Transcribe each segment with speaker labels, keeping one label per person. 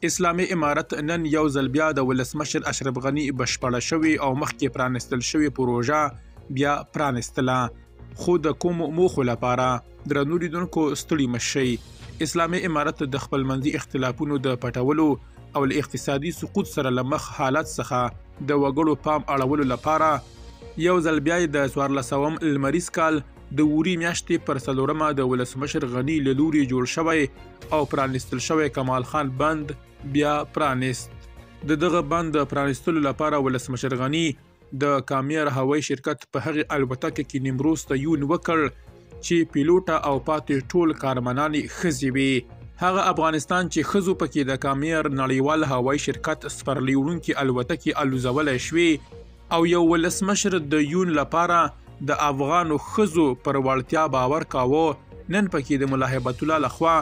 Speaker 1: اسلامي امارت نن یو ځل بیا د ولسمشر اشرف غني بشپړه شوې او مخکې پرانستل شوې پروژه بیا پرانستله، خو د کومو موخو لپاره؟ درنو لیدونکو، ستړي مه شئ. اسلامي امارت د خپلمنځي اختلافونو د پټولو او له اقتصادي سقوط سره له مخ حالت څخه د وګړو پام اړولو لپاره یو ځل بیا د 14 لمریز کال د وري میاشتې پر 4مه د ولسمشر غني له لوري جوړ شوی او پرانیستل شوی کمال خان بند بیا پرانیست. د دغه بند د پرانیستلو لپاره ولسمشر غني د کامیر هوایي شرکت په هغې الوتکه کې نیمروز ته یون وکړ چې پیلوټه او پاتې ټول کارمنان یې ښځې وې. هغه افغانستان چې ښځو پکې د کامیر نړیوال هوایي شرکت سپرلۍ وړونکې الوتکې الوزولی شوې او یو ولسمشر د یون لپاره د افغانو ښځو پر وړتیا باور کاوه، نن پکې د ملا هبت الله لخوا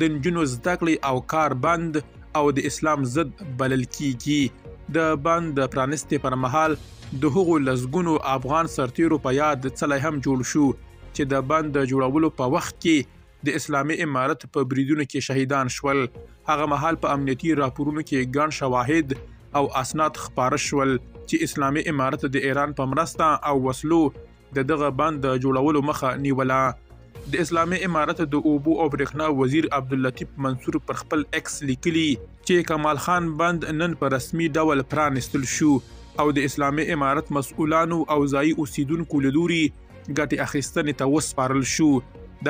Speaker 1: د نجونو زده کړې او کار بند او د اسلام ضد بلل کیږي. د بند د پرانستې پر مهال د هغو لسګونو افغان سرتیرو په یاد څلی هم جوړ شو چې د بند د جوړولو په وخت کې د اسلامي امارت په بریدونو کې شهیدان شول. هغه مهال په امنیتي راپورونو کې ګڼ شواهد او اسناد خپاره شول چې اسلامي امارت د ایران په مرسته او وسلو د دغه بند د جوړولو مخه نیوله. د اسلامي امارت د اوبو او برېښنا وزیر عبداللطیف منصور پر خپل ایکس لیکلي چې کمال خان بند نن په رسمي ډول پرانستل شو او د اسلامي امارت مسؤلانو او ځایي اوسیدونکو له لوري ګټې اخیستنې ته وسپارل شو.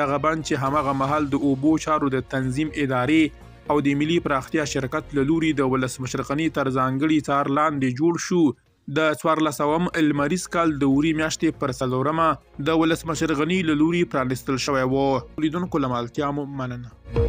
Speaker 1: دغه بند چې هماغه مهال د اوبو چارو د تنظیم ادارې او د ملي پراختیا شرکت له لوري د ولسمشر غني تر ځانګړي څار لاندې جوړ شو، د 14 لمریز کال د وري میاشتې پر 4مه د ولسمشر غني له لوري پرانیستل شوی و. لیدونکو له ملتیا مو مننه.